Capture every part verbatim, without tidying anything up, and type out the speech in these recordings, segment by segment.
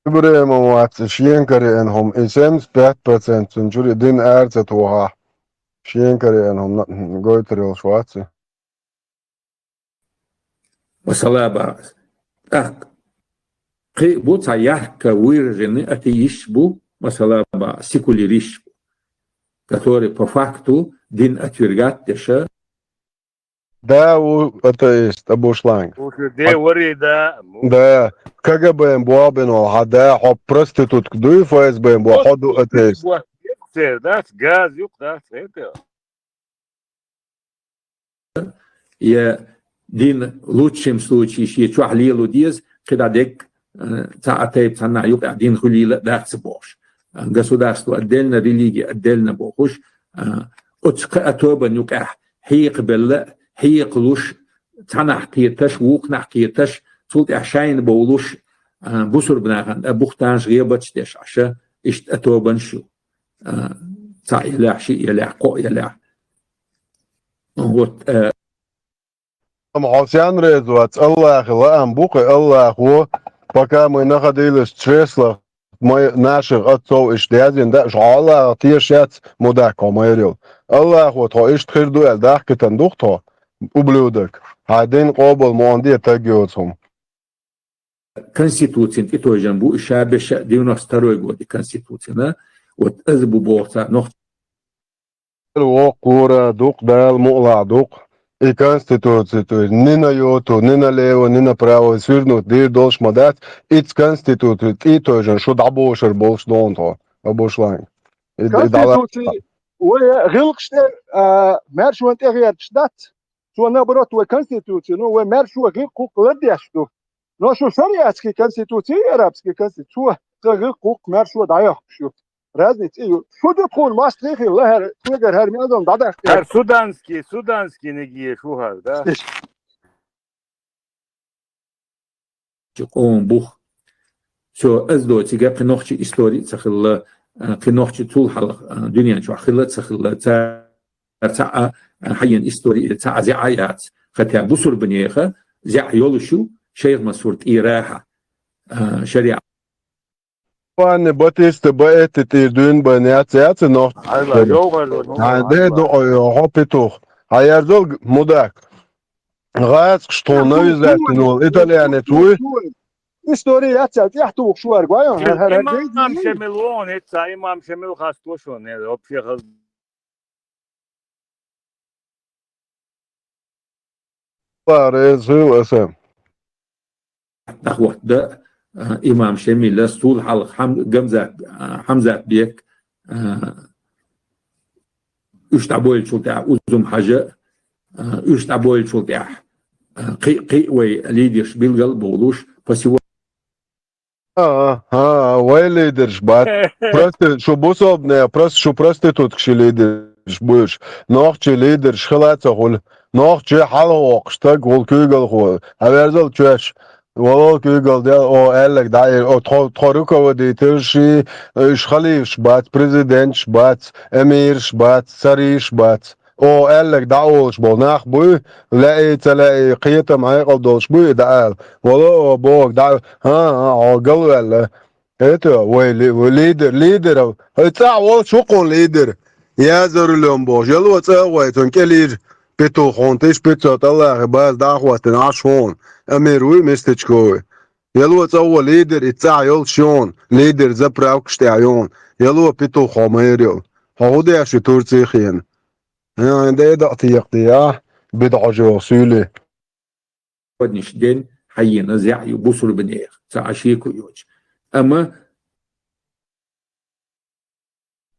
Ибрахимов вац, шен карийна хӀума, и семьдесят пять процент цун чуьра дин ара ца тохахь. Шен карийна хӀума гойтур йолуш вац и. Масала бахьа. ТӀаккха кхин а бу цхьа ярко выраженный атеисташ бу, масала бахьа, секуляристаш бу, которые по факту дин отвергать деш. Да, ву атеист, Абушланг. Уж де вари, да. Да, КГБ-м бохбина вол хьан да, хьо проститутка дуй, ФСБ-м бо, хьо ду атеист. Дац, газ юкъ дац, это. Я дин в лучшем случае шен чохь лело деза, кхидӀа дерг, э, цхьа а тайпа цхьаннахь юкъахь дин хуьлийла а дац бохуш. Э, государство отдельно, религия отдельно бохуш, э, оцу кхаа тобанна юкъахь хьекхабелла, хьекхалуш, цхьаннахь кхеташ, вукхуннахь кхеташ, цул тӀаьхьа шайна бовлуш, э, бусурба нахана тӀе бухтанаш, гӀебаташ деш Ӏаш, иштта а тобанаш ю. А, цхьаъ елахь, шиъ елахь, кхоъ елахь. Вот, э, Амма хьо сенна реза вац, Аллахе лаам бу кхин, Аллахо, пока мы находились в чреслах моих наших отцов, иштта язйина даа, уьш хьо Аллахах тешаш яц, мудак хьо майрал. Аллахо тхо иштта хир ду аьлла дахкийтина ду-кх тхо, ублюдок. Хьайн дин къобал ма де, таг йоцу хӀума. Конституцина тӀетойжан бу и ша беша девяносто второй года конституцина. Вот иза бу боху цара нохчий. Воккхура дукха, Дала мукъалахь дукха. И конституци, то есть, ни налево, ни налево, ни направо свернуть дийр долуш ма дац. Ица конституци тӀетойжан шу дӀабошур болуш доху тхо, Абушланг. И, и дӀала- Конституци, вай гӀиллакхаш тӀе, а, маьршонан тӀе гӀерташ дац. Цо, наоборот, вай конституци, ну, вай маьршо гӀиллакх-гӀуллакх ладеш ду. Но шу шариатский конституци, арабский конституци, цо гӀиллакх-гӀуллакх маьршо дӀайохкуш ю. Разница и ю. Шу ду тхуна мостагӀий хилла, хӀара, шуьгара хӀара мезом дӀадахкира. ХӀара суданский, суданский нигие шу хӀара, да? Чу къоман бух. Всё, ас доцу, цига кхин нохчийн истори а ца хилла, а, кхин нохчийн цул хьалха, а, дуьнен чохь хилла а ца хилла, цара цхьа а, а, хьайна истори, цхьа а зӀе а яц. Хотя бусурбанеха зӀе йолуш ю, шайх Мансур тӀера хьа, а, шариӀат. Панни Батиста Баэтти тӀера дуьйна байна яц, яц нохчийн истори? Хьайн де ду хьо, хьо петух. Хьан ярзал мудак. ГӀазкхаш тхуна навизлаьцна волу итальянец вуй? Истори яц аьлла, тӀехь тухуш вара, гой, хӀара, хӀара, хӀара, имам Шемил вон, хӀетта имам Шемил хастло шуна, вообще хаза. Реза хила аса. ДӀахӀотта, а, имам Шемила, цул хьалха Хьам-, Гамзат, а, Хьамзат бек, а, уьш дӀабойлучул тӀаьхьа Узум-Хьажа, а, уьш дӀабойлучул тӀаьхьа, а, кхин, кхин вай лидерш билгал а бовлуш, по сего- А, а, а, вай лидерш бац. Прости-, шу бусалбане, прос-, шу проституткаш лидерш буьйш. Нохчийн лидерш хила а ца хуьлу. Нохчийн хьалхавоккхуш стаг вуьлу куьйгалхо. Хьан верзал чоьш. Валол куьйгалла дел, о, аьлларг дӀаийра, о, тхо, тхо руководительш, уьш халифаш бац, президенташ бац, эмираш бац, цариш бац. О, аьлларг дӀа а олуш болу нах буй, лаьий, ца лаьий, кхетам, хьекъал долуш буй и дӀаала. Вало, о, боху, дӀа, хӀан, хӀан, хьо галваьлла. Это, вай ли-, вай лидер, лидеров. ХӀай цӀахь волуш ву кхуьнан лидер. Я за рулём бохуш. Яло цӀа а гӀой, цунна кӀелийра петух хьуна, тысяча пятьсот Аллахе база дӀа а хӀоттина, Ӏаш хьуна. Амир вуй, местечковый. Яло цӀа а гӀо лидер, и цӀахь йолуш юна. Лидер заправкаш тӀехь юна. Яло петух хьо майра йолу. Хьо хӀун деш ю Турци хена? Ай, де дакъа текхаде, а? Бидхьожа йоху суьйле. Сегодняшний день хьайна зӀе ю бусурбанех, ца а шеко йоцуш. Амма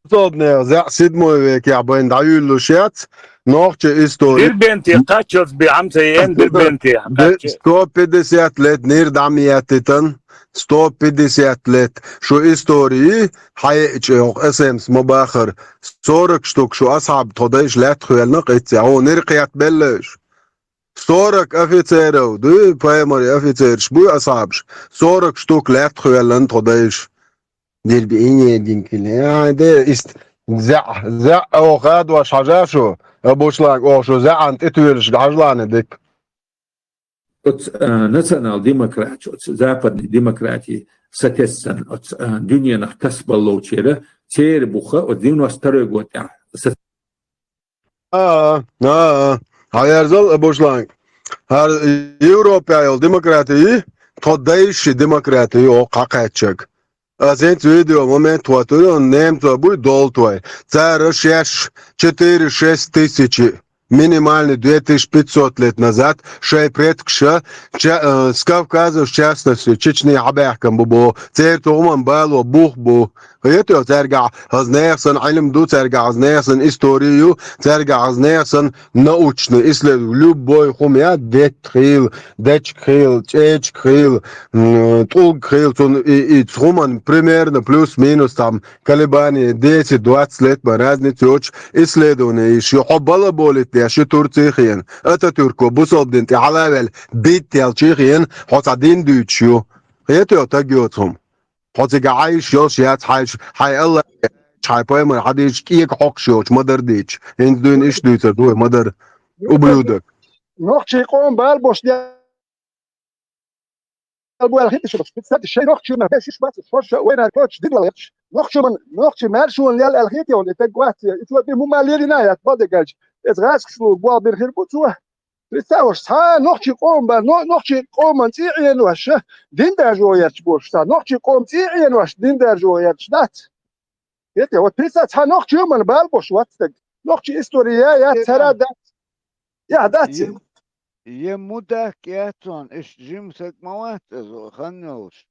бусурбанех зӀе седьмой векехь байна дӀаюьйллуш яц, нохчийн истори. Дербенте кхаччалц би Ӏам ца ен, Дербенте кхачча. Сто пятьдесят лет нир дӀа ма еттитан, сто пятьдесят лет. Шу истори, хьаеъча, хӀокху эс эм эс ма бахара. Сорок штук шу асхьаб тхо дайша лаьтта хвелна кхиццехь. Хьо нир кхетта беллайш. Сорок офицеров дуй, пайхамаран офицераш буй асхьабаш. Сорок штук лаьтта хвеллан тхо дайша. Дерби ине динкиле. А, де, ист, зӀе, зӀе, оха хадош хьажа шу, Абушланг, оха шу зӀеан тӀетоьлуш хьажлане дика. оцу, а, национал-демократия, оцу западный демократии сатессан, оцу, а, дуьненах тасабаллочера, церан буха оцу девяносто второй год тӀехь са- А, а, а. Хьаерзал, Абушланг. ХӀара Европехь йолу демократия, тхо дайши демократия, оха кхаччаг. Ас хӀинца видео момент хӀоттур ю, немцо буй долу той. Цара шаьш четыре-шесть тысячи, минимальный две тысячи пятьсот лет назад, шайн предкаша, ча-, э, с Кавказа, в частности, Чечни хьабаьхкина бу боху. Церан ту хӀуманна бало бух бу. Хетий, цаьргахь хаза нехан санна Ӏилма ду, цаьргахь хаза нехан санна истори ю, цаьргахь хаза нехан санна научный исследование, любой хӀума яц, детта хийла, дечиг хийла, чӀечиг хийла, м, тӀулг хийла, цунна и, и хӀуманна примерно плюс-минус там колебание десять-двадцать лет ма разница йоцуш исследование йиш ю. Хьо балаболить деш ю Турци хена. Ататюрко бусалба дин тӀе хьала а ваьлла, битта яьлчи хена хьо цхьа дин дуьйцуш ю. Хетий, таг йоцу хӀума. Хьо цига Ӏайш йолуш яц, хьайш, хьайн Алла, хьайн пайхамар хьадийча кӀега хьокхуш йоцуш, ма-дарра дийцча. ХӀинца дуьйна иштта дуьйцур ду вай, ма-дарра. Ублюдок. Нохчий къоман бала беш дел бу аьлла хеташ, шайн нохчий нах беш йиш бац, шоша вайнарг коча дидвала гӀерташ. Нохчий ман, нохчий маьршонан лел аьлла хетий хьуна, и таг вац, и цо бен хӀума лерина яц, бал дерг аьлча. Иза гӀазкхашло боху бир хир бу цо. Представь, цхьа нохчий къоман ба-, но-, нохчий къоман цӀий Ӏенош, дин даржо гӀерташ болуш цхьа нохчий къоман цӀий Ӏенош, дин даржо гӀерташ дац. ХӀета, вот представь, цхьа нохчий ю, ман бала беш вац стаг. Нохчий история я, я, цара дац. Я, дац. Е, е мудак яцон, иш жим саг ма вац, иза хан йолуш.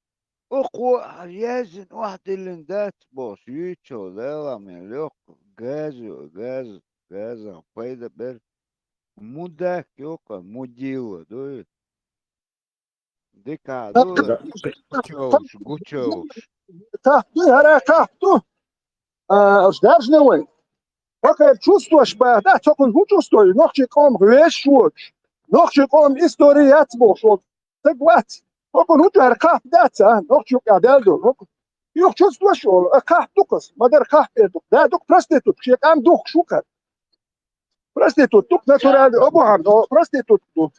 Оха яздина охьадиллина дац бохуш, юьйцу, Дала ме лоькху, газо, газ, газа пайда бер. Мудак йоккха, мудила, дуй? Дика ду, гучуьйлуш, гучуьйлуш. Кахь ду, хӀара кахь ду. А, уж даржна вайн. Пока чувствуешь, ба, да, цокъун хӀун чувствуй, нохчий къомах вешаш воцуш. Нохчий къоман история яц бохуш волу стаг вац. ХӀокхунна хӀун чу хӀара кхапа дац, а? Нохча юкъа дел ду. ХӀокху юха чувствуешь олу, а кхапа ду-кх аса. Ма-дарра кхапа эр ду-кх. Да, ду-кх проститутка, шен къам духкуш ву-кх хӀара. Проститутка ду-кх, натуральный обухьан, но проститутка ду.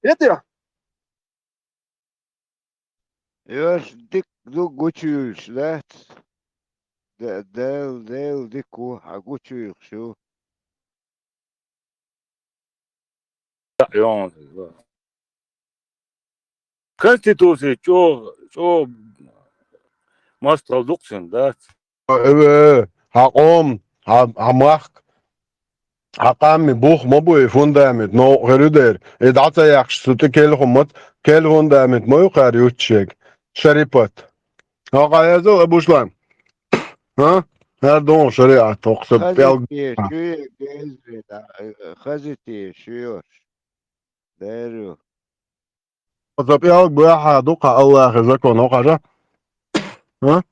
ХӀетий? Йош дика ду гучуьйлуш дац. Де-, Дел-, Дела дика ву, хьан гучуьйлуш ю. Конституция чӀогӀа, чӀогӀа мастагӀал ду-кх цуьнан, дац? Эве, хьан къом, хьан, хьан махка, хьан къамми бух ма бу и фундамент, новкъа хир ю дера. И дӀа ца яхча, цу тӀе кел хӀума ма ц-, кел фундамент ма ю кхара юьтту шега. Шарипат. Хьо къа язал, Абушлан? ХӀа? ХӀара догӀу шариат, хӀокху сан пӀелг. Хазите шу я, гезри, да, хазите шу йош. Деру. Хьо сан пӀелг бехьа ду кху Аллахьан закон, хӀокху хьажа? ХӀа?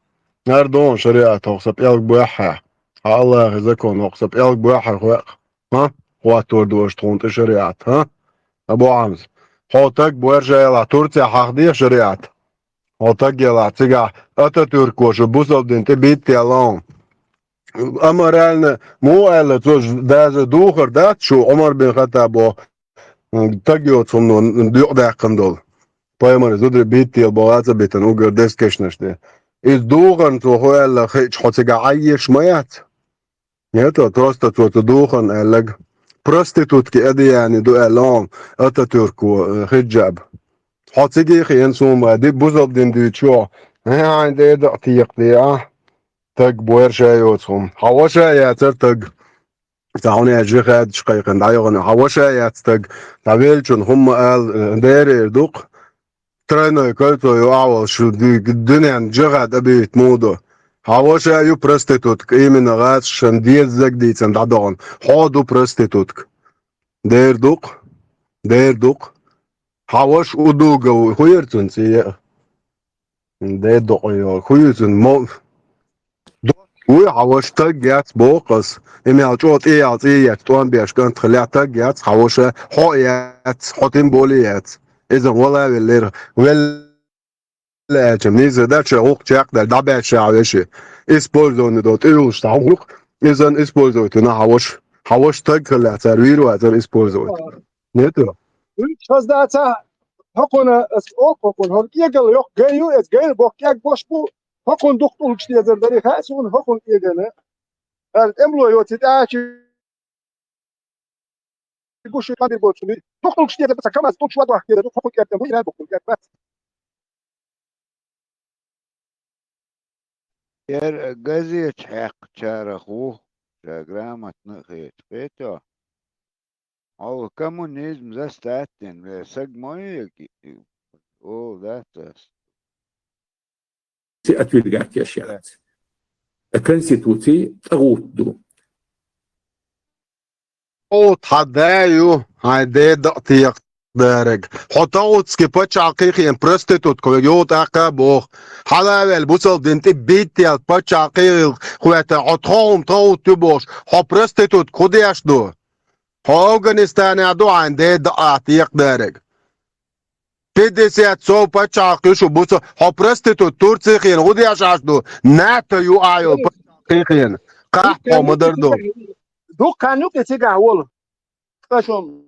ХӀара догӀу шариат, хӀокху сан пӀелг бехьа. Хьан Аллахьан закон, хӀокху сан пӀелг бехьа хьоькху. ХӀа? Хьоттор дош тхуна тӀе шариат, хӀа? Абу Хьамза. Хьо таг бу аьрша ялахь, Турция хьахдеха шариат. Хьо таг ялахь, цигахь Ататюрко шу бусалба дин тӀе битта яьлла хьуна. Аморально, муха аьлла, цо ж-, даже духар дац шу, Ӏумар бин Хаттабо, м, таг йоцу хӀумано юкъадаьккхина долу. Пайхамар зударий битта яла боху а ца битина, уггар дезткешнаш де. Иза духарна цо хӀун аьлла хиъча, хьо цигахь Ӏаййеш ма яц? Нет, просто цо цу духарна аьллаг. Проститутки одеяние ду аьлла хьуна Ататюрко, э, хиджаб. Хьо цига а хиъна суна ма ди, бусалба дин дуьйцуш йоху. Э, хьайн дедакъ текхаде, а? Таг бу аьрша йоцу хӀума. Хьан ваша яцара таг. Цхьа хьуна аьлча жихадаш кхайкхина дӀайогӀина. Хьан ваша яц таг. Цхьа веллачунна хӀумма ала, э, дерриг ду-кх. Тройное кольцо ю ахь волуш, ду-, дуьненна жихад объявить муха до. Хьан ваша ю проститутка, именно гӀазкхашна деза заг дийцина дӀадогӀна. Хьо ду проститутка. Дера ду-кх. Дера ду-кх. Хьан ваша удуга ву. ХӀун яра цуьнан цӀе? Де докъо йо. ХӀун ю цуьнан мо-, до-, вуй хьан ваша таг яц боху ас. И мел чӀогӀа тӀе ял цӀе яц, тӀом беш кӀант хилла таг яц хьан ваша, хьо а яц, хьо тем более яц. Иза вала а веллера. Велла аьлча, нийса даьча гӀуллакх чекхдаьлла, дӀабаьчча хьан веши. Использование до, тӀеюллуш цхьа гӀуллакх, иза использовать вина хьан ваша. Хьан ваша таг хилла цара вийр вацара использовать. Нет? Уьш хаза даца, хӀокхуна, ас олу хӀокхуна, хӀокху кӀегала йоккха гай ю, эцу гайна боккха кӀегбош бу, хӀокхуна дукха тӀулгаш дезар дарий хаьа суна, хӀокхуна кӀегана. ХӀара тӀемло йоций тӀаьхьа гуш ю, хан бир боцу, дукха тӀулгаш дезар, ца КамАЗ тӀулгаш вадвахкера, дукха хӀокху кӀегдан бу, иран боккха кӀегбац. Яра газеташ хьаькхначарах ву, ша грамотно а хеташ, хетий хьо? Хьо коммунизм заставить дина, ве саг ма ю яги, олу дац ас. Ци отвергать еш яц. Конституций тӀагӀут ду. О, тхан да ю, хьайн ден дакъа текхадарг. Хьо тӀагӀутски паччахьалкхехь проститутка хьоьга юха тӀаккха а боху. Хьалаваьлла бусалба дин тӀе биттелла паччахьалкхехь хьоьттина, хьо тхо хӀума тӀагӀут ю бохуш, хьо проститутка хӀун деш ду? Хьо Афганистанехь ду хьайн ден дакъа текхадарг. Пятьдесят сов паччахьалкх ю шу буса, хьо проститут Турцихена хӀун деш Ӏаш ду? НАТО ю ахьа йолу паччахьалкхехена. Кхахь хьо ма-дарра ду. Дуккха хан ю кхин цигахь волу. Ткъа шун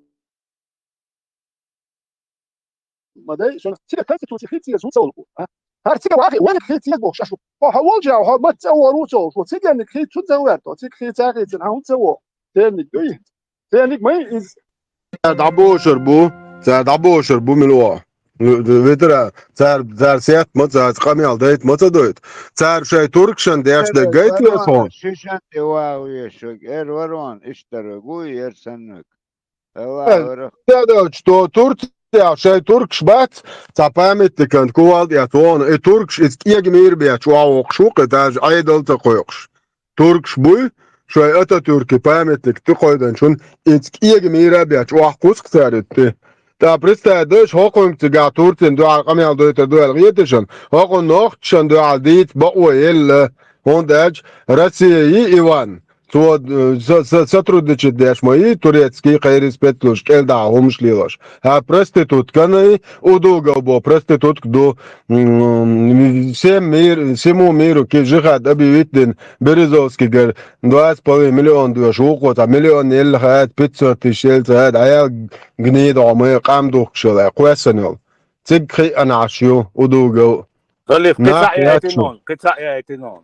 ма дай, шуна цигахь конституция хи ца еза хӀун ца волу? А? ХӀара цигахь вахи, вайниг хи ца еза бохуш ашу. Хьо, хьо волчу, хьо ма ца вогӀур ву ца волуш. Цигахь хи ца ваьрто, цига хи ца хецина, хьан хӀун ца вогӀу? Церниг дуй? Церниг ма ю иза. Цара дӀабошур бу, цара дӀабошур бу мила вогӀу. Ветера, цара, цара сетта ма ца, цара къамел дайта ма ца дойту. Цара шайн туркашна деш дерг гайта веза хьуна. Шишан тӀе ваха веза шуьга, эр варон, иштта дерг вуй, эр саннарг. Аллах вара. Ца долчу то Турция, шайн туркаш бац, цхьа памятникан кувалда эцна вогӀу, и туркаш иза кӀега мийра бечу охьавоккхуш ву, кхин даже Ӏедал ца кхойкхуш. Туркаш буй, шайн Ататюрке памятник тӀекхойданчун, иза кӀега мийра а бечу, охьакхуьссу цара иза тӀе. ТӀаккха представь дойша, хӀокхуьнга цигахь Турцин дуьхьал къамел дойтур ду аьлла хетий шуна, хӀокху нохчашна дуьхьал дийца бакъо елла, хӀунда аьлча Россия йий, Иван, цо, э, со-, со-, сотрудничать деш ма йий турецкий кхайрин спецслужбаш кӀелдахьа хӀумаш лелош. ХӀа, проститутканий, удугов бо проститутка ду, м, всем мир-, всему миру ки-, жихад объявить дина, Березовскийгара два с половиной миллиона доьшу вукхо, цхьа миллион елла хаьа, пятьсот тысяч елла ца хаьа, Ӏел гнида хьо ма къам духкуш йолу, кхоьссина йолу. Цига кхиъна Ӏаш ю, удугов. Халиф, кхин цхьаъ яйтина хьуна, кхин цхьаъ яйтина хьуна.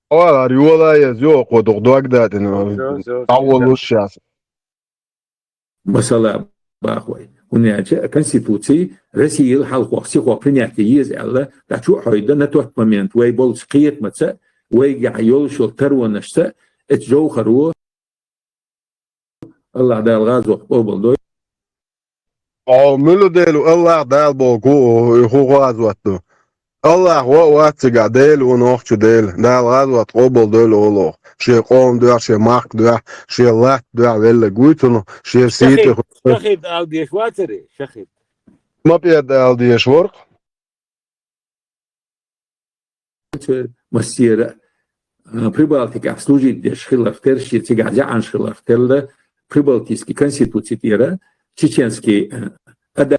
Ола, хӀара йола еза ю, кхо дукха дог дадина, дӀаволуш шаьш. Масала бахой. ХӀунда аьлча Конституций Россияла хьалхох, сихох принятие еза аьлла, дӀачу а хьойда на тот момент вай болчу кхетамаца, вайгахь йолуш йолу таронашца, эцу Жовхаро Аллах Дала гӀазот къобалдойла. О, муьлу Дела, Аллах Дала боху, хӀу гӀазот ду. Аллах ван а вац цигахь, Дела ву нохчу Дела. Дала гӀазот къобалдойла олу. Шен къоман дуьхьа, шен махка дуьхьа, шен латта дуьхьа веллаг вуй цунах, шен сийти. Шахид, шахид ала деш вацаре, шахид. Ма пӀеда ала деш варх. Цо массера, а, Прибалтикахь служить деш хиларх терра, шен цигахь заьӀанаш хиларх терра, Прибалтийский конституций тӀера, чеченский, а, ада-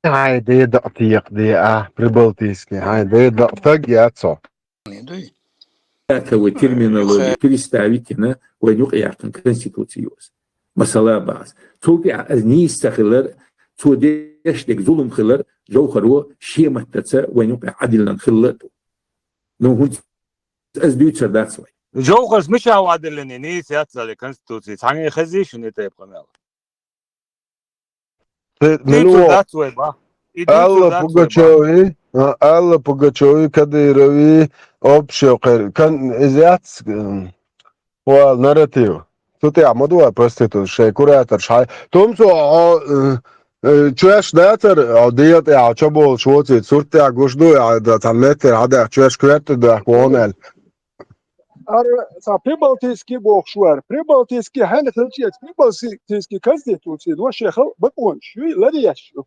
Хьайн ден дакъа текхаде, а, Прибалтийский, хьайн ден дакъа таг яц хьо. Дуй. Вай терминология переставить йина, вайн юкъаяьккхина конституций ю аса. Масала бац. Цул тӀаьхьа аса нийса ца хилар, цо деш дерг зулам хилар, Жовхаро шен маттаца вайн юкъахь Ӏадиллина хилла а ду. Ну, хӀунца аса дуьйцур дац вай. Жовхарс мичахь Ӏадиллина, нийса яц аьлла конституций, цхьаьнгге хезий шуна и тайпа къамел? Те-, ну, Алла Пугачёви, а, Алла Пугачёви, Кадырови, общий кхер-, кан-, иза яц, м, вала нарратив. Цу тӀехь ма ду вай проститут, шайн куратор, шайн. Тумсо, о, э, э, чоьш дацар, о, дела тӀехь чо болуш воций, сурт тӀехь гуш ду, а, да, цхьана меттера хьадаьхна чоьш коьрта дахка вон аьлла. Ара, цхьа Прибалтийский бохуш вара. Прибалтийский хьенан хилча, эца Прибалтийский конституций до шех бакъонаш ю, ларъеш ю.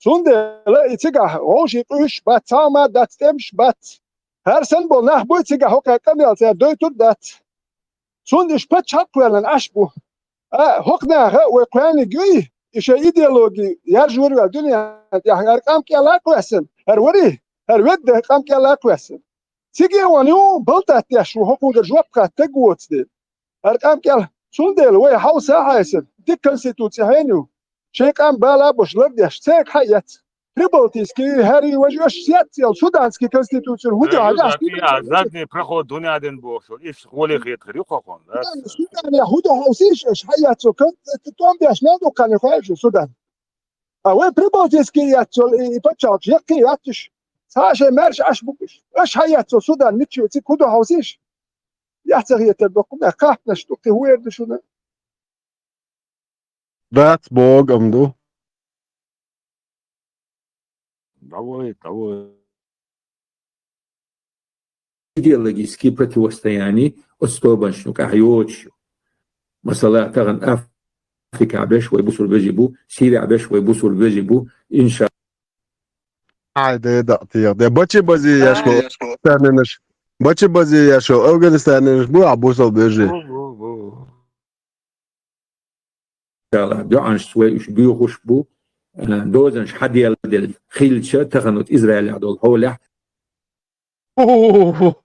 Цундела и цигахь гӀовший къуьйсуш бац, цхьа а ма дац, тӀемаш бац. ХӀара санна болу нах буй цигахь хӀокху къамел цара дойтур дац. Цунна уьш паччахьалкх кхоьллина Ӏаш бу. А, хӀокху наха а вай кхоьллиниг юй, и шайн идеологи яржор ваьлла дуьнен тӀехь, хӀара къам кӀел а кхоьссина, хӀара варий, хӀара ведда къам кӀел а кхоьссина. Цига а ван ю, балтат деш ву, хӀокхунгара жоп хатта стаг воцу дела. ХӀара къам кӀел, цундела вай хьовса а хьаьвсина, дика конституци хьенан ю. Шайн къам бала а беш лардеш, церг хьаэц. Прибалтийский, хӀара важа ош сеццел, суданский конституцию хӀу ду хьажа, задний проход дуьнен ден бохуш, иш гӀоле хетар ю кхохон, да? Судан, Судан, хӀу ду хьовсийш, аш хьаэц, тӀом беш мел ду кхана хьаэш Судан. А вай Прибалтийский яц, и, и пачалкх яккхий яц уьш. Цхьа шайн маьрша Ӏаш бу уьш. Аш хьаэц, Судан, мича ю, цига хӀу ду хьовсийш? Яц а хетар доккху, кхаьпнаш ду, кхин хӀу эр ду шуна? Дац богам ду. Давай, давай. Идеологические противостояния оцтобанчну кӀахь йоцуш ю. Масала, тахана Африка беш вай бусурба вежи бу, Сирия беш вай бусурба вежи бу, инша Ай, де да, тих, де. Бачи бази яшко, Афганистанныш. Бачи бази яшко, Афганистанныш бу, а бусал бежи. Шала, дуьӀанаш вай уьш буьйхуш бу, э, дозанаш хьаделла делла хилча, тахана вот Израилехь долу хьолехь. Хьо!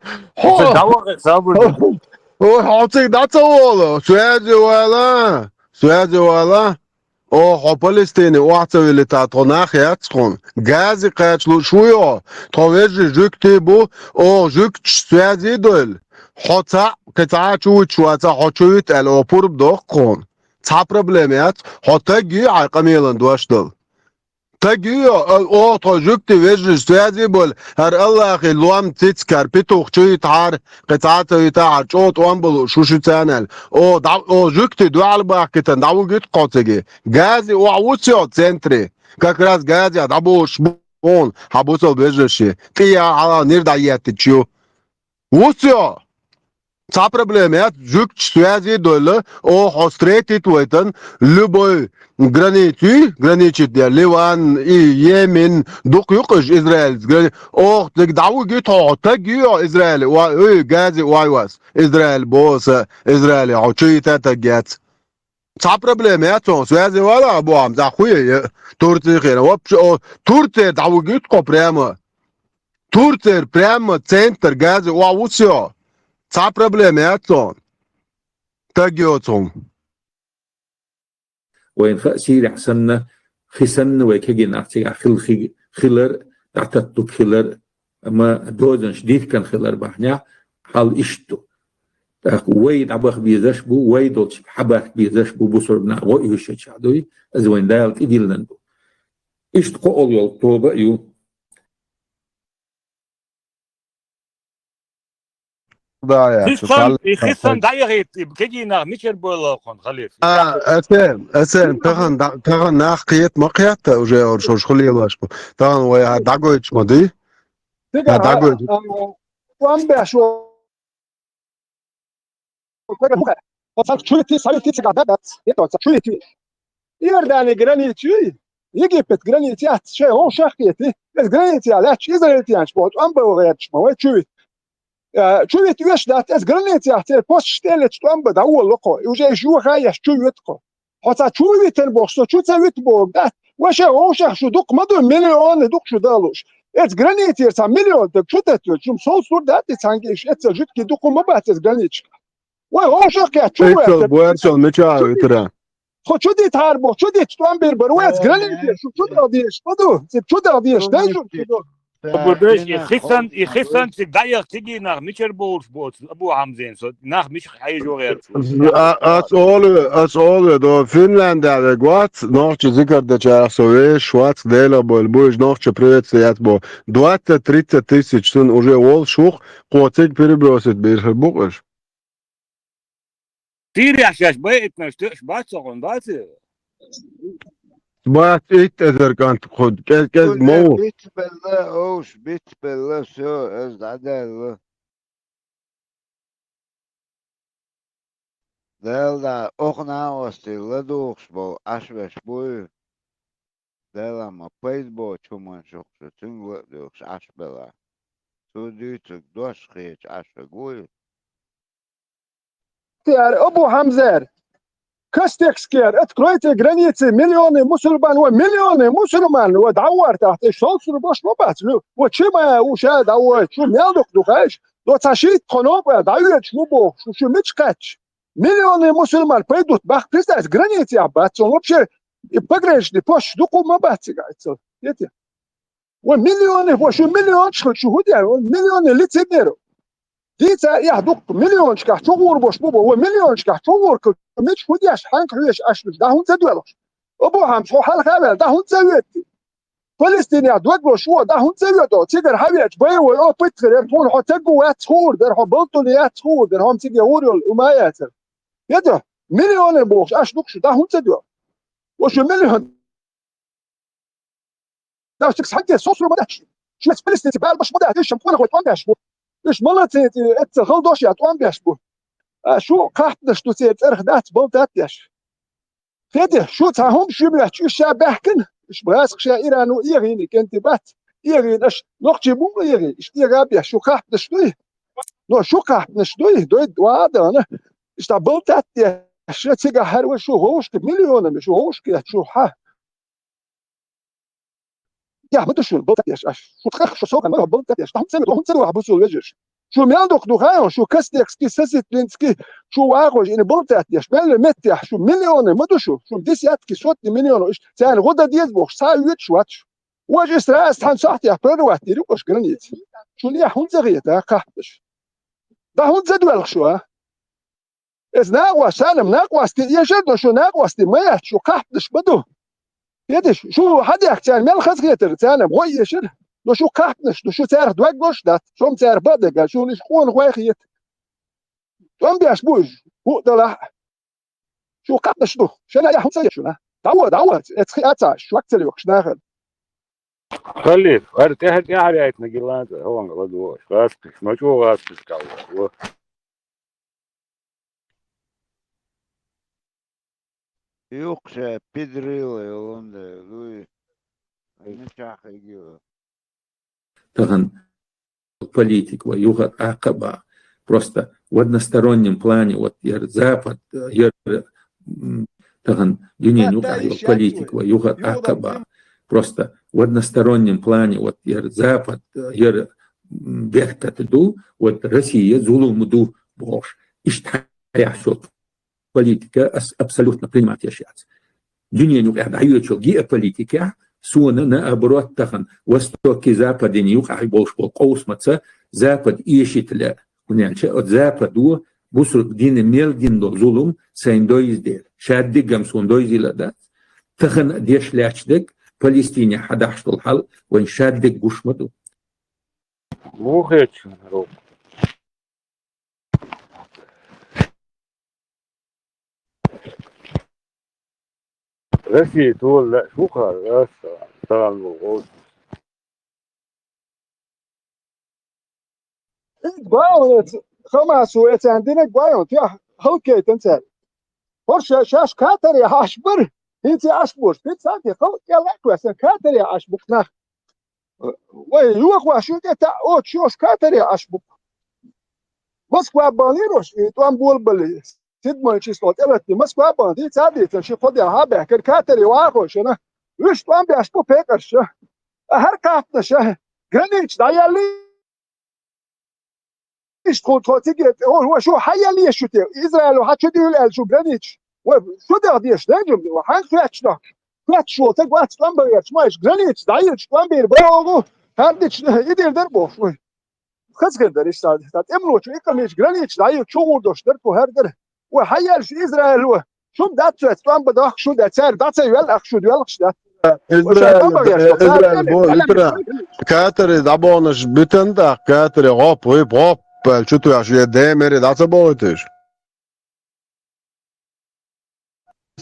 Ой, хьо цига дӀа ца волу? Суьязи вала! Суьязи вала! О, хьо Палестине охьа ца вилита, тхо нах яц хьуна. Гази кхача лууш ву йо, тхо вежарий жуьгтий бу, о, жуьгташ суьязи а дойлу. Хьо цхьаъ, кхин цхьа а чу вуьтуш ваца, хьо чу вита аьлла, о, пурба доккху хьуна. Цхьа проблема яц, хьо таг юй хьайн къамелан дош дала. Таг юй, о, о, тхо жуьгтий вежарий суьязи а болу, хӀара Аллахе лом цицкара петух чу витахьара, кхин цхьа а ца витахьара, чӀогӀа тӀом болуш ву шу царна аьлла. О, дӀа, о, жуьгтий дуьхьал бахкийтина, дӀавуьгуьйту кхо цига. Гази охьа ву со центре. Как раз Гази дӀаболуш бу хьуна, хьан бусал вежарши. ТӀе яхьа хьалха нир дӀаеттича ю. Ву со! Цхьа проблема яц, жуьгташ суьязи а дойлу, о, хьо встретить вайтан, любой границу, граничит я, Ливан и Йемен, дукха ю къуж Израиль, грани-, ох, цига дӀавуьгуьйту хьо, хьо таг ю йо Израиле, ва-, ой, Гази вай вас, Израиль боса, Израиле, хьо чу йита таг яц. Цхьа проблема яц хьуна, суьязи вала а бу хьан, цхьа хуе, Турция хена. Вообще, о, Турция дӀавуьгуьйту хьо прямо. Турцера прямо центр Гази охьа ву со. Цхьа проблема яц хьуна. Таг йоцу хьуна. Вайна хаьа Сирехь санна, хи санна вай кегий нах цигахь хил-, хи-, хилар, дӀататтуг хилар, амма дозанаш дихкан хилар бахьанехь, хьал иштта ду. ТӀаккха вай дӀабаха безаш бу, вай долчуьнга хьабаха безаш бу, бусурба нах гӀо уьйхуьшшачахь дуй, иза вайн Дала тӀедиллина ду. Иштта кхоалгӀа йолу тоба а ю. Да, я, Хисан, и хисан дӀаяхийта, и кегий нах мичара бойла хьуна, халифа? А, Эсен, Эсен, тахана да-, тахана нах кхета ма кхетта, уже ор шош хуьлелаш бу. Тахана вай хьа дӀагойтуш ма дуй? Цига хьа дӀагойтуш. ТӀом беш ву. Оцу чуьйти, совети цига дац. Оцу чуьйти. Иордани граница юй, Египет граница яц, шайн вовшах а кхети. Эс граница лаьтташ израильтянаш боху, тӀом бан гӀерташ ма вай чуьйти. Э, чу вита веш дац, эс границехь церан посташ тӀелеташ тӀом бан дӀаволало кхо, и уже иш юха еш чу вита кхо. Хьо цхьа чу витина бохуш, со чу ца вита боху дац. Вай шайн вовшах шу дукха ма ду, миллионы дукха шу далуш. Эца границера цхьа миллион таг чу тетталчу, шуна совцур дац и цхьаьнгге иш, эццал жуьгтий дукха ма бац эца границашка. Вай вовшах кхетта чу веттар. Эццал буьрчал мича а витира. Тхо чу дитахьара боху, чу дита тӀом бир бара, вай эца границера шу чу дала дезаш ма ду, цига чу дала дезаш дай шу чу ду. Абурдеш, и хисан, и хисан цига дӀаяха кегий нах мичара бовлуш бу оцу Абу Хьамзен, со нах мича хьежо гӀерташ бу? А, ас олу, ас олу, до Финляндия вега вац, нохча зикар дечарах со вешаш вац, Делах бойла бу, уьш нохча приветствие яц бо. Двадцать-тридцать тысяч цунна уже волуш вух, кхо цига перебросить бийр хир бу-кх уьш. Сирехь шаьш байитнаш тоьаш бац цо хьуна, бац? Бац, итт эзар кӀант кху кӀез-кӀез ма ву. Бицбелла, овш, бицбелла, всё, аз дӀадаьлла. Дала дӀа, оха нагӀостий ладугӀуш болу Ӏаш веш буй? Дала ма пайда боцу хӀуманаш юкъа шу цуьнга ла а дуьйхуш Ӏаш белахь. Цо дуьйцург дош хеташ Ӏаш вега вуй? Яр, Абу Хьамзер, Кастекскер, откройте границы, миллионы мусульман, ва миллионы мусульман, ва дӀавар тахта, иш совцур бош ма бац, ва чима, ва ша дӀавойту, шу мел дукха ду хаьш, до ца шийтта тхо нопа дӀавоьдуш ма боху, шу, шу мича кхаьчча. Миллионы мусульман пайдут бах, представь, границех бац, он вообще И пограничный пост дукха ма бац цига эццал. Дете. Ва миллионы, ва шу миллиончка шу хӀу де, ва миллионы лицемеров. Дийца яхь дукха миллиончкахь чу гӀур бош бу бо, ва миллиончкахь чу гӀур ка, мича хӀу деш, хьанка хьоьш аш, да хӀунца доьлхуш? Абу хьамс хьо хьалха вел, да хӀунца веттий? Палестинехь дог лош ву, да хӀунца вето, цигара хьавеча, бай вай, о, пыт хир, тхуна хьо цаггу вац хуур дара, хьо балтуна яц хуур дара, хьо циге гӀур йолу, ума яцара. Еда, миллионы бохуш, аш дукха шу, да хӀунца доьлху? Ва шу миллион Дашчик схьаьгге сосур ма даьхьаш. Шуьца палестинцы бала баш ма даьхьаш, уьш шам тӀонах вай тӀом беш бу. Уьш молодцы, эцца хала дош я тӀом беш бу. А шу кхаьпнаш ду церан цӀарах дац, балтат деш. Хеде, шу цхьа хӀума шу моьттуш, уьш ша баьхкина, уьш базах ша Ирано эгӀийна, кенти бац, эгӀийна аш, нохчий бу ма эгӀийна, уьш эгӀа беш, шу кхаьпнаш дуй? Но шу кхаьпнаш дуй, дой, ва а дана, уьш дӀа балтат деш, цигахь хӀара вай шу гӀовшка, миллионами шу гӀовшка, шу хьа. Яхь ма ду шуна, балтат деш аш. Шу тӀаккха шу соган ма балтат деш. ТӀаккха хӀунца ду, хӀунца ду ахь бусул вежарш? Шу мел дукха ду хаьий, шу Костекский, Сосетлинский, шу вахош, ина балтат деш. Мел меттехь, шу миллионы ма ду шу. Шу десятки, сотни миллионов. Иш царна гӀо дан деза бохуш, цхьа а оьцуш вац шу. Важа и сразу цхьана сохьтехь прорвать дийр ю аша граница. Шуна эхь хӀунца хета, а, кхаьпнаш? Да хӀунца доьлху шу, а? Иза накъост, санам накъосте эшар до шу, накъосте ма яц, шу кхаьпнаш ма ду. Хеташ, шу хьадехка царна мел хазахетар, царна гӀой эшар, но шу кхаьпнаш ду, шу царах дог лош дац, шуна цара бадага, шуна уьш къонахой хета. ТӀом беш бу уьш, хӀуъа далахь а. Шу кхаьпнаш ду, шена яхь хӀунца еш шуна? ДӀаво, дӀаво, эцхи а ца, шуьга ца лоькхуш нахана. Халиф, хӀара тӀаьхьа, тӀаьхьа яйтина гиланца, хӀаванга ладугӀуш, гӀаскхиш, ма чӀогӀа гӀаскхиш кхалла. Юккъе пидрила йолун де, луй, мичахь хигила. Тахана политика ва юха тӀаккха а баха. Просто в одностороннем плане, вот, яр Запад, яр, м, тахана дуьнен юкъахь йолу политика ва юха тӀаккха а баха. Просто в одностороннем плане, вот, яр Запад, яр, м, беркат ду, вот, Россия зулум ду бохуш. Иштта хьаяхь шо политика ас абсолютно принимать еш яц. Дуьнен юкъахь дӀайоьчу геополитикехь суна, наоборот, тахана Востокий Западин юкъахь болуш болу къовсамаца Запад эшийтале, хӀунда аьлча оцу Западо бусург дина мел дина долу зулум сайн дойза дела, шаддигам суна дойзийла дац. Тахана деш лаьча дерг Палестинехь хьадахьаш долу хьал вайн шаддиг гуш ма ду. Муха хеташ хӀара? Россия тола лаьаш ву хӀара, ас тахана ву гӀовс. Ит гой хьуна, Хамасо эцарна динарг гой хьуна, тӀехь хӀаллакьяйтина цара. ХӀорш шаьш катаре Ӏаш бара, хӀинца Ӏаш бу уьш, пиццанте халкъ кӀел а кхоьссина, катаре Ӏаш бу нах. Вай йохош ю тӀе таӀ оцу шош катаре Ӏаш бу. Москва баханера уьш, и тӀом болабале, седьмой число тӀелатте, Москва бахана, дийца а дийцина, ши кхо де хьа а баьхкира, катаре вахош шуна. Уьш тӀом беш бу пекъарша. А хӀара кхаьпнаш, граница дӀаеллий, иштта хӀун тхо цига, хӀун, шу хьан ял еш шу те? Израило хьан чу дуьйла аьлла шу границаш? Вай, шу дагӀа деш, дан жума, хьан хоьттуш нах? Хоьттуш волу стаг вац тӀом бан гӀерташ, ма аьлча, границаш дӀайилча тӀом бийр богӀу, хӀара дича, и дийр дара бохуш, вай. Хаза хир дара, иштта, тӀемалочу иккамечу границаш дӀайилча, чу гӀур долуш дара, тхо хӀара дара. Вай, хьан ял шу Израило? Шун дац цоьца тӀом бан дохку, шун дац, цара дӀа ца йоьлла, ах шу доьлхуш дац. Израиль, Израиль бу, Итра. Катари дӀабохнаш битан тӀаккха, катари гӀоп, гӀип, гӀоп, аьлла чу тоьхча, я демери дӀа ца бохуьйтуш.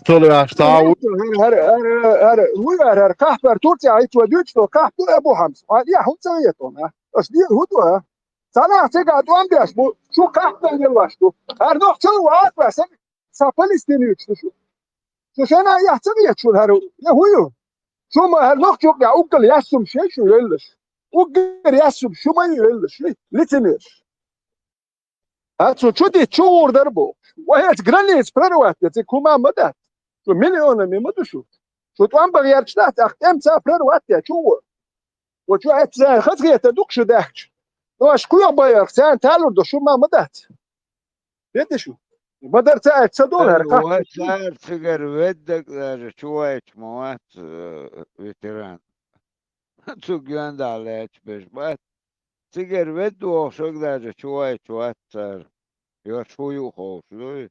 Цо лоьхьаш цхьа а ву. ХӀара, хӀара, хӀара, хӀара, хӀара, хӀара, хӀара, кхахпар Турция а итт ван дуьйцу, кхахпу Абу Хьамс. Хьан, я, хӀун ца вето, а? Аш дийр хӀун ду, а? Цхьанахь цига тӀом беш бу, шу кхахпан лелош ду. ХӀара нохчалла вац вай, сан Сан Палестинуьйцу шу. Шу шайна яхь ца веза шуна хӀара, я хӀун ю? Шу ма хӀара нохчо кхехь уггар яьссум шей шу йоьллаш. Уггар яьссум шу ма ю йоьллаш, ши лицемерш. А цу чу дитт, чу гӀур дара бохуш. Ва хӀецо граница прорвать де, цига хӀума ма дац. Шу миллионами ма ду шу. Шу тӀом бан гӀерташ дац, ах тӀемца прорвать де, чу гӀур. Ва чу хӀецо хазахета дукха шу даьхча. Ну, аш кхоьхьа байарх, царна талур ду, шу ма ма дац. Хетий шу? Бадар ца аьлча ца долу хӀара кхаъ. Цара цигара веддаг даже чу вайча ма вац, э, ветеран. Цу гонда лаьтташ берш бац. Цигара ведда вохуш верг даже чу вайча вац цара. Йо, шу ю ховш дуй?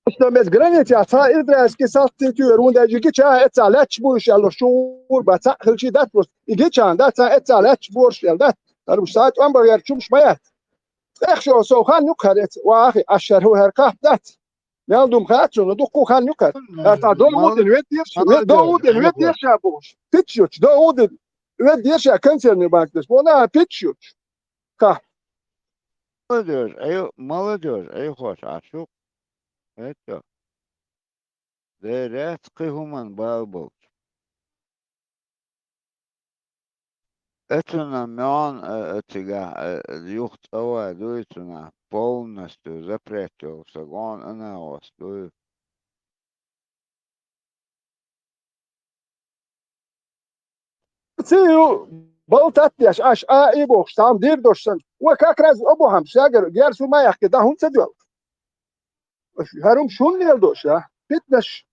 Просто мес границехь цхьа израильский салт ца туьйхира, хӀунда аьлча гича эццахь лаьтташ бу уьш аьлла, шу гӀур бац, цхьаъ хилчий дац просто. И гича дац, цхьа эццахь лаьтташ бу уьш аьлла дац. ХӀара уьш цхьа тӀом бан гӀерташ хӀумаш ма яц. ТӀех шо сов хан юккъера эца, вахи, аш шаьра хӀу хӀара кхахьа дац. Мел ду-м хаьа цунна, дуккха хан юккъера. ХӀара цхьа догӀу дина веддера ша, догӀу дина веддера ша бохуш. Питчучу, догӀу дина веддера ша консервный банкаш. Вон а питчучу. Ха. Молодёжь, Ӏе-, молодёжь, Ӏехош Ӏаш ю. ХӀетта. Дерригаш кхин хӀуманна бала болчу. Эцунна меон, э, э, цигахь, э, юха цӀа ван дуй цунах, полностью запрет йолуш сан гӀон анагӀос дуй. Ци ю, балтат деш, аш а и бохуш, цхьамма дийр долуш санна. Ва как раз обухьам, шагар, герсу ма яхки, да хӀунда ца доьлху? ХӀара хӀума шун леладо ша? Питнаш.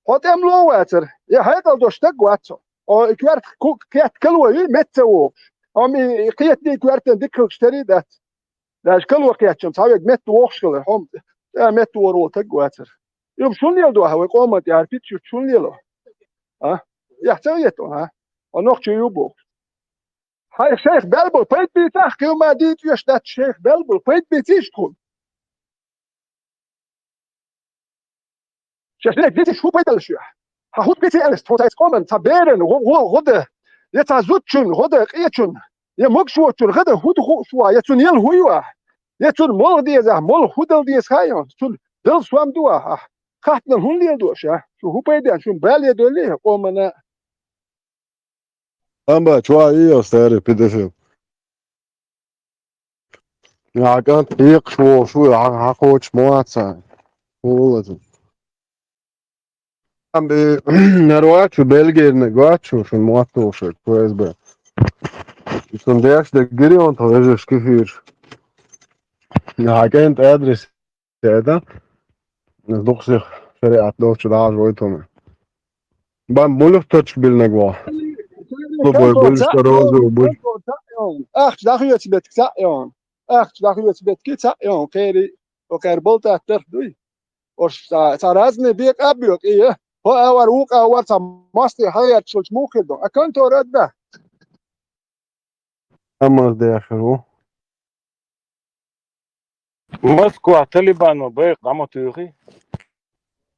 Хьо тӀемло вацара, я хьекъал долуш стаг вац хьо. О, и коьрта ку-, кхетта калой, метта ца вогӀуш. Амма и, и кхетний коьртан дика хилча тари дац. Даже кало кхетчам, цхьа вега метта вогӀуш хилар, хьо-м, тӀе метта вогӀур волу стаг вацара. И хӀума шун леладо хьан вай къоман тӀе, хӀара питчуьрчу шун лело? А? Яхь ца гӀетта, а? Хьо нохчо ю бохуш. Хьайх шайх баьлла болу пайда бийцахь, кхин ма дийца оьшуш дац шайх баьлла болу пайда бийцийша тхуна. Шаьш дерг дитиш хӀун пайдалла шуьхь? Хьан хӀун бици аьллаш, тхо цхьа къоман, цхьа беран, гӀо-, гӀо-, гӀо дан, я цхьа зудчун, гӀо дан, къечун, я могуш воцучун гӀо дан хӀун ду хууш ву ахь, я цунна яла хӀун ю ахь? Я цунна молха деза ахь, молха хӀун дала деза хаьий хьуна? Цунна дала сом ду ахь, ахь? Кхаттанал хӀун леладо ша? Шу хӀун пайда, шун бале а долий, къомана? Амма чу а йо, старый педофил. Ахьа кӀант хьекхаш волуш ву, ахьа, ахьа кхочуш ма вац ахьа. ХӀун лаза? Амма, хӀара вац шу, Бельгерниг вац шу, шун мотт ву шу, Ф С Б. Шун деш дерг гирион тхо вежарш кефирш. Ахьа кӀант адрес. Яда? Дукха сих шариат долчу дӀахьажа вайтална. Бан мулух точка билнаг ву? Лубой буль, сторозу буль. Ахча дӀахоьцу бетиг цхьаъ йогӀун. Ахча дӀахоьцу бетиг цхьаъ йогӀун. Кхери, окхер болтаттарх дуй. Ош ца, ца разный бекъа а бекъа, и, хӀо а вар, вукъа а вар, ца масте хьагӀерташ волчу муха хир ду. А контора а да. Амма дехар ву. Москва талибано байкъ дӀа ма туьйхи.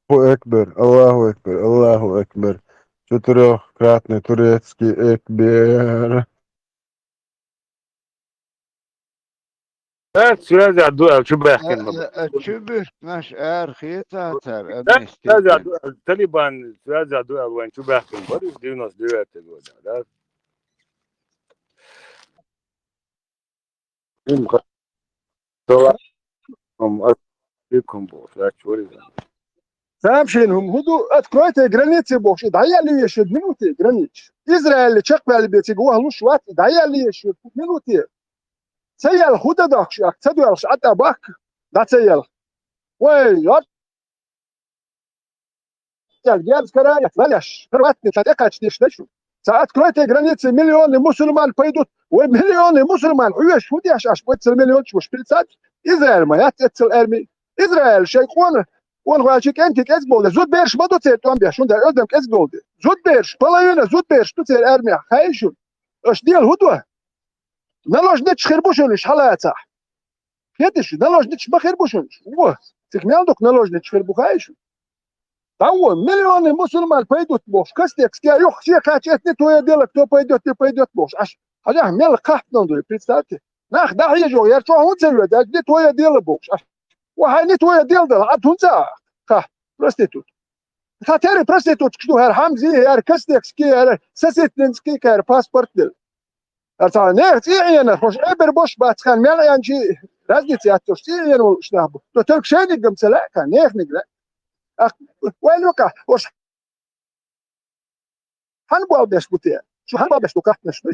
Аллаху акбар, Аллаху акбар, Аллаху акбар. Четырёхкратный турецкий экбер. Э, связь а ду аьлла, чу баьхкина бара. Э, э, э, чу буьртнаш ара хетацара. Э, связь а ду аьлла, Талибан связь а ду аьлла, вайн чу баьхкина бара, девяносто девятый года, да? Салам алейкум, боху, да, чуьра. Самшин хӀума хӀун ду, откройте границы бохуш, и дӀаяьлла веш ю минуте границы. Израиль чекхваьлла бен цига вахлуш вац, и дӀаяьлла веш ю минуте. Ца яьлла хӀун дан дохкуш, ца доьлхуш, Ӏа тӀа бахка, дӀа ца яьлла. Вай, йор! Герз кара яц, валеш, хӀара ватни ца тӀекхача деш дай шу. Ца откройте границы, миллионы мусульман пойдут. Вай миллионы мусульман хьоьжуш хӀун деш аша, вай цара миллион чу вуш, представьте, Израиль ма яц эццал арми. Израиль шайн къона, къона гӀоьлчи кӀентий кӀезиг болу де, зудбераш ма ду церан тӀом беш, хӀунда аьлча оьздам кӀезиг долу де. Зудбераш, половина зудбераш ду церан армехь, хаьий шуна? Аша дела хӀун до? Наложницаш хир бу шуна уьш хьалацахь. Хеташ, наложницаш ма хир бу шуна уьш. Во, цига мел дукха наложницаш хир бу хаьий шуна? ДӀа во, миллионы мусульман пойдут бохуш, костекс кхе юххе кхача эцни, то я дело, кто пойдёт, не пойдёт бохуш. Аш, хьажахь, мел кхахпнал дуй, представьте. Нах дӀахьежо, яр чохь хӀун ца ве, даьгни, то я дело бохуш. Аш, во хьайни то я дело дала, Ӏад хӀун ца а? Ха, проститут. Ха, тери проституткаш ду, хӀара Хьамзи, хӀара костекс кхе, хӀара сосетнинский, хӀара паспорт дела. Ар цхьа нехан цӀий Ӏена, хӀуш эбар бош бац хан, мел Ӏенчи разница яц, хӀуш цӀий Ӏена волуш нах бу. Но только шайниг гам ца лаьа хан, неханиг лаьа. Ах, вайн вака, хӀуш хьан бал беш бу те? Шу хьан бал беш бу кахтнаш ду?